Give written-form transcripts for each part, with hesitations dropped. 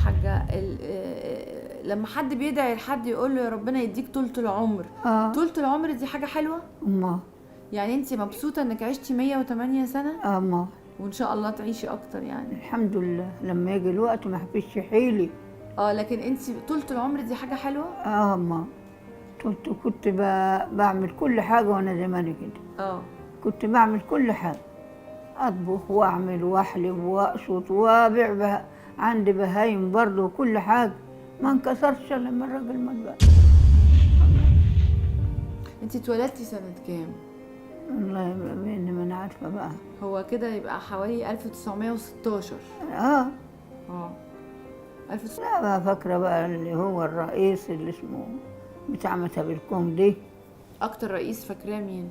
حاجة، لما حد بيدعي لحد يقول له يا ربنا يديك طولة العمر. اه. طولة العمر دي حاجة حلوة؟ أما. يعني انت مبسوطة انك عشتي 108 سنة؟ أما. وان شاء الله تعيشي اكتر يعني. الحمد لله، لما يجي الوقت ما حبيتش حيلي. لكن انت طولة العمر دي حاجة حلوة؟ أما كنت بعمل كل حاجة وانا زمان كده. كنت بعمل كل حاجة، أطبخ وأعمل وأحلب وأقشط وأبيع، عندي بهايم برضه وكل حاجة، ما انكسرش لما الراجل مات بقى. انت اتولدتي سنة كام؟ والله ما أنا عارفة بقى. هو كده يبقى حوالي 1916. لا بقى فاكرة بقى اللي هو الرئيس اللي اسمه بتاع متابلكوم دي. أكتر رئيس فاكراه مين؟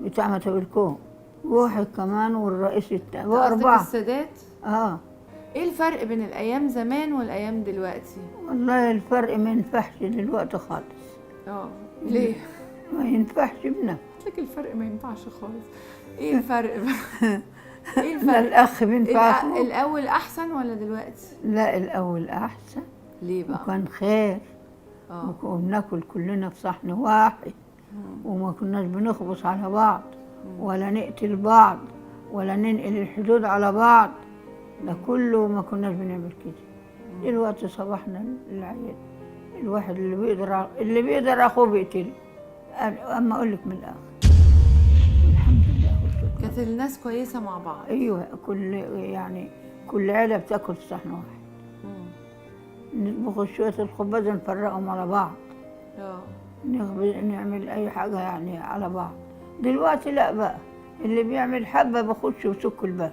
بتاع متابلكوم، واحد كمان، والرئيس التاني، قصدك وأربعة. السادات؟ إيه الفرق بين الأيام زمان والأيام دلوقتي؟ والله الفرق ما ينفعش دلوقتي خالص. ليه؟ ما ينفعش بنا. قلت لك الفرق ما ينفعش خالص. إيه الفرق بقى؟ إيه الفرق؟ لا الأخ بينفع أخوه. الأول أحسن ولا دلوقتي؟ لا الأول أحسن. ليه بقى؟ وكان خير. وبناكل كلنا في صحن واحد. وما كناش بنخبص على بعض، ولا نقتل بعض، ولا ننقل الحدود على بعض، ده كله ما كناش بنعمل كده. دلوقتي صباحنا العيال الواحد اللي بيقدر اخوه بيقتله. اما اقول لك من الاخر الحمد لله والشكر. كانت الناس كويسه مع بعض. ايوه، كل عيله بتاكل في صحن واحد. نطبخ شويه الخبز نفرقهم على بعض. نعمل اي حاجه على بعض. دلوقتي لا بقى، اللي بيعمل حبه بخش وسك الباب.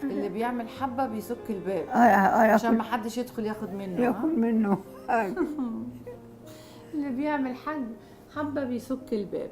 اللي بيعمل حبه بيسك الباب. عشان ما حدش يدخل ياخد منه، ها؟ ياكل منه. اللي بيعمل حبه بيسك الباب.